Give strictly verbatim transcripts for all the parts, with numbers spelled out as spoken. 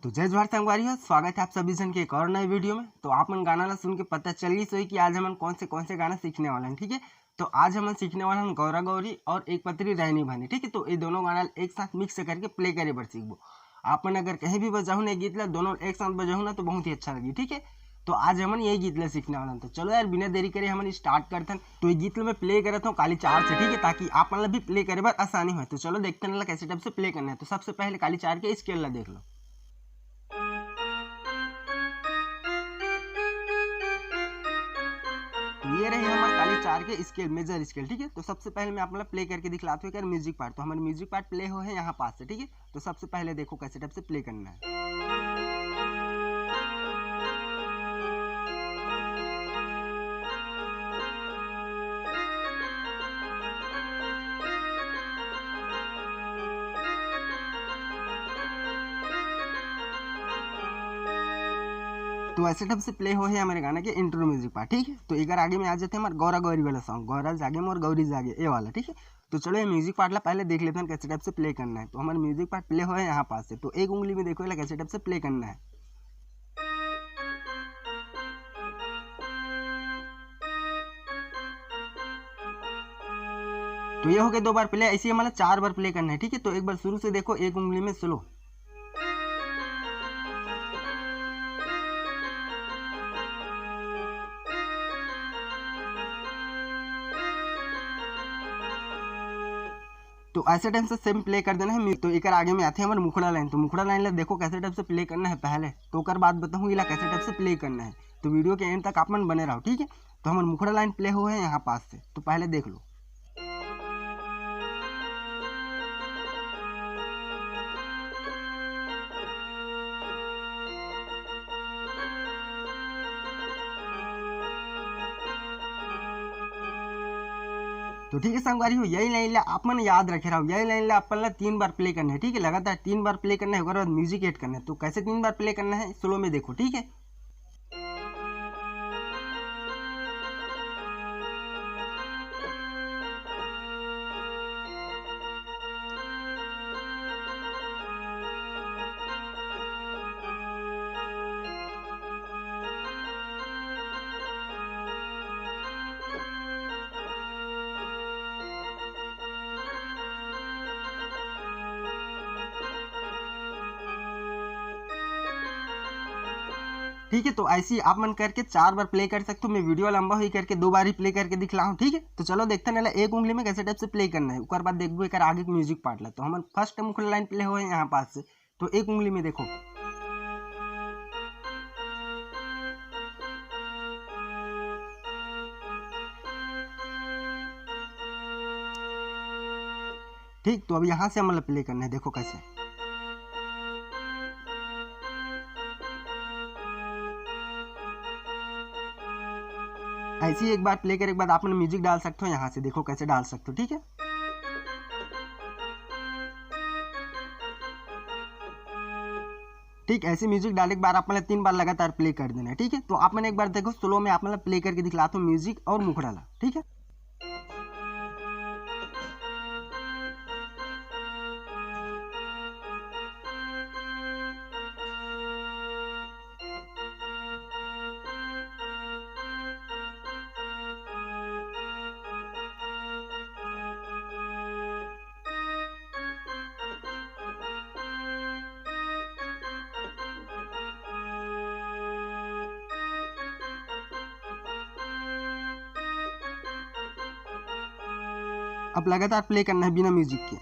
तो जय जोहार संगवारी हो, स्वागत है आप सभी जन के एक और नए वीडियो में। तो आप मन गाना ला सुन के पता चल गई होही कि आज हमन कौन से कौन से गाना सीखने वाला हैं, ठीक है। तो आज हमन सीखने वाला हैं गौरा गौरी और एक पतरी रहनी बहनी, ठीक है। तो ये दोनों गाना एक साथ मिक्स करके प्ले करे बर सीखबो। आप मन अगर कहीं भी बजाहू ना ये गीत ला, दोनों एक साथ बजाहू ना, तो बहुत ही अच्छा लगी, ठीक है। तो आज हमन ये गीत ला सीखने वाला हन। तो चलो यार, बिना देरी करे हमन स्टार्ट करथन। तो ये गीत ला मैं प्ले करत हूँ काली चार से, ठीक है, ताकि आप मन ला भी प्ले करे बर आसानी होय। तो चलो देखथन एला कैसे टाइप से प्ले करना है। तो सबसे पहले काली चार के स्केल ला देख लो। तो ये रहे हमर काली चार के स्केल, मेजर स्केल, ठीक है। तो सबसे पहले मैं आप मन ला प्ले करके दिखलात हूँ एक म्यूजिक पार्ट। तो हमर म्यूजिक पार्ट प्ले हो है यहाँ पास से, ठीक है। तो सबसे पहले देखो कैसे टाइप से प्ले करना है। तो ऐसे टाइप से प्ले हो है हमारे गाना के इंट्रो म्यूजिक पार्ट, ठीक है। तो एकर आगे में आ जाते हैं हमारे गौरा गौरी वाला सॉन्ग, गौरा जागे मोर गौरी जागे, ये वाला, ठीक है। तो चलो ये म्यूजिक पार्ट ला पहले देख लेते हैं कैसे टाइप से प्ले करना है। तो हमारे म्यूजिक पार्ट प्ले हो है यहाँ पास से, तो एक उंगली में देखो एला कैसे टाइप से प्ले करना है। तो ये हो गए दो बार प्ले, ऐसे ही हमारा चार बार प्ले करना है, ठीक है। तो एक बार शुरू से देखो, एक उंगली में स्लो। तो ऐसे टाइप से सेम प्ले कर देना है। तो एकर आगे में आते हैं हमारे मुखड़ा लाइन। तो मुखड़ा लाइन ला देखो कैसे टाइप से प्ले करना है पहले, तो ओकर बाद बताऊँ इला कैसे टाइप से प्ले करना है। तो वीडियो के एंड तक आप मन बने रहो, ठीक है। तो हमारे मुखड़ा लाइन प्ले हो है यहाँ पास से, तो पहले देख लो। तो ठीक है संगवारी हो, यही लाइन ला आप मन याद रखे रहो। यही लाइन ला आप मन ला तीन बार प्ले करना है, ठीक है, लगातार तीन बार प्ले करना है। ओकर बाद म्यूजिक ऐड करना है। तो कैसे तीन बार प्ले करना है, स्लो में देखो, ठीक है। ठीक है, तो ऐसे ही आप मन करके चार बार प्ले कर सकते हो। मैं वीडियो लंबा हुई करके दो बार ही प्ले करके दिखला हूँ, ठीक है। तो चलो देखते हैं ना, एक उंगली में कैसे टाइप से प्ले करना है, ओकर बाद देखबो एकर आगे के म्यूजिक पार्ट ला। तो हमन फर्स्ट मुखड़ा लाइन प्ले हो है यहाँ पास से, तो एक उंगली में देखो। ठीक, तो अब यहाँ से हमन ला प्ले करना है, देखो कैसे। ऐसे ही एक बार प्ले करे के बाद आप मन म्यूजिक डाल सकते हो, यहाँ से देखो कैसे डाल सकते हो, ठीक है। ठीक, ऐसे म्यूजिक डाले के बाद आप मन ला तीन बार लगातार प्ले कर देना है, ठीक है। तो आप मन एक बार देखो, स्लो में आप मन ला प्ले करके दिखलाता हूँ म्यूजिक और मुखड़ा ला, ठीक है। अब लगातार प्ले करना है बिना म्यूजिक के।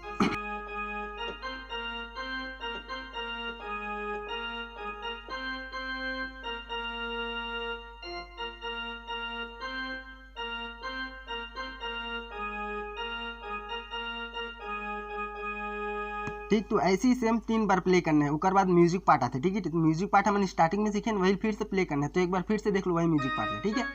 ठीक, तो ऐसे ही सेम तीन बार प्ले करना है, ओकर बाद म्यूजिक पार्ट आथे, ठीक है। तो म्यूजिक पार्ट हमन स्टार्टिंग में सीखे, वही फिर से प्ले करना है। तो एक बार फिर से देख लो वही म्यूजिक पार्ट ला, ठीक है।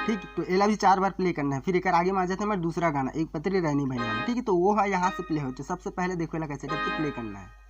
ठीक, तो एला भी चार बार प्ले करना है। फिर एकर आगे में आ जाते हैं हमारा दूसरा गाना, एक पतरी रहनी बहनी वाला, ठीक है। तो वो है यहाँ से प्ले हो, तो सबसे पहले देखो एला कैसे टाइप से प्ले करना है।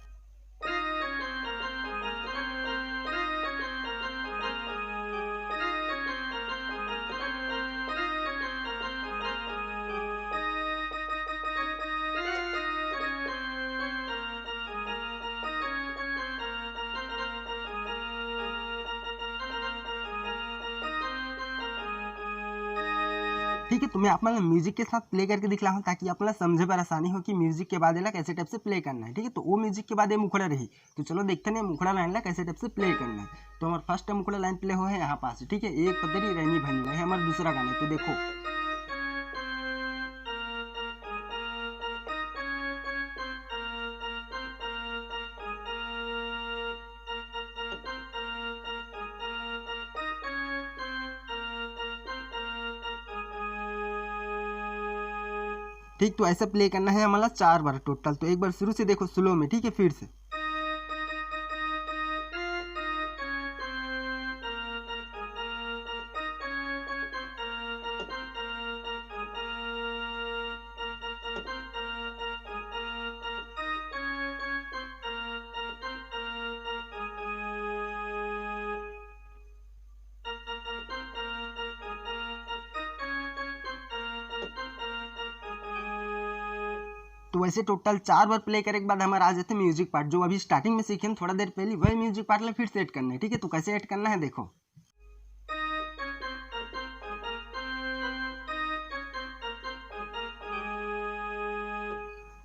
ठीक है, तो मैं आप मन ला म्यूजिक के साथ प्ले करके दिखला हूँ, ताकि आप मन ला समझे बर आसानी हो कि म्यूजिक के बाद एला कैसे टाइप से प्ले करना है। ठीक है, तो वो म्यूजिक के बाद ये मुखड़ा रही। तो चलो देखते हैं मुखड़ा लाइन ला कैसे टाइप से प्ले करना है। तो हमारा फर्स्ट मुखड़ा लाइन प्ले हो है यहाँ पास। ठीक है, एक पदरी रैनी भनी, वही हमारा दूसरा गाना है। तो देखो, ठीक, तो ऐसे प्ले करना है हमारा चार बार टोटल। तो एक बार शुरू से देखो, स्लो में। ठीक है, फिर से। तो वैसे टोटल चार बार प्ले करे के बाद हमारा आ जाते म्यूजिक पार्ट। जो अभी स्टार्टिंग में सीखे हैं थोड़ा देर पहले, वही म्यूजिक पार्ट ला फिर से ऐड करना है। ठीक है, तो कैसे ऐड करना है देखो।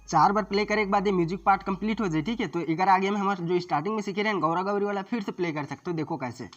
चार बार प्ले करे के बाद ये म्यूजिक पार्ट कंप्लीट हो जाए। ठीक है, तो इधर आगे में हमारा जो स्टार्टिंग में सीखे रहे हैं गौरा गौरी वाला, फिर से प्ले कर सकते हो। देखो कैसे।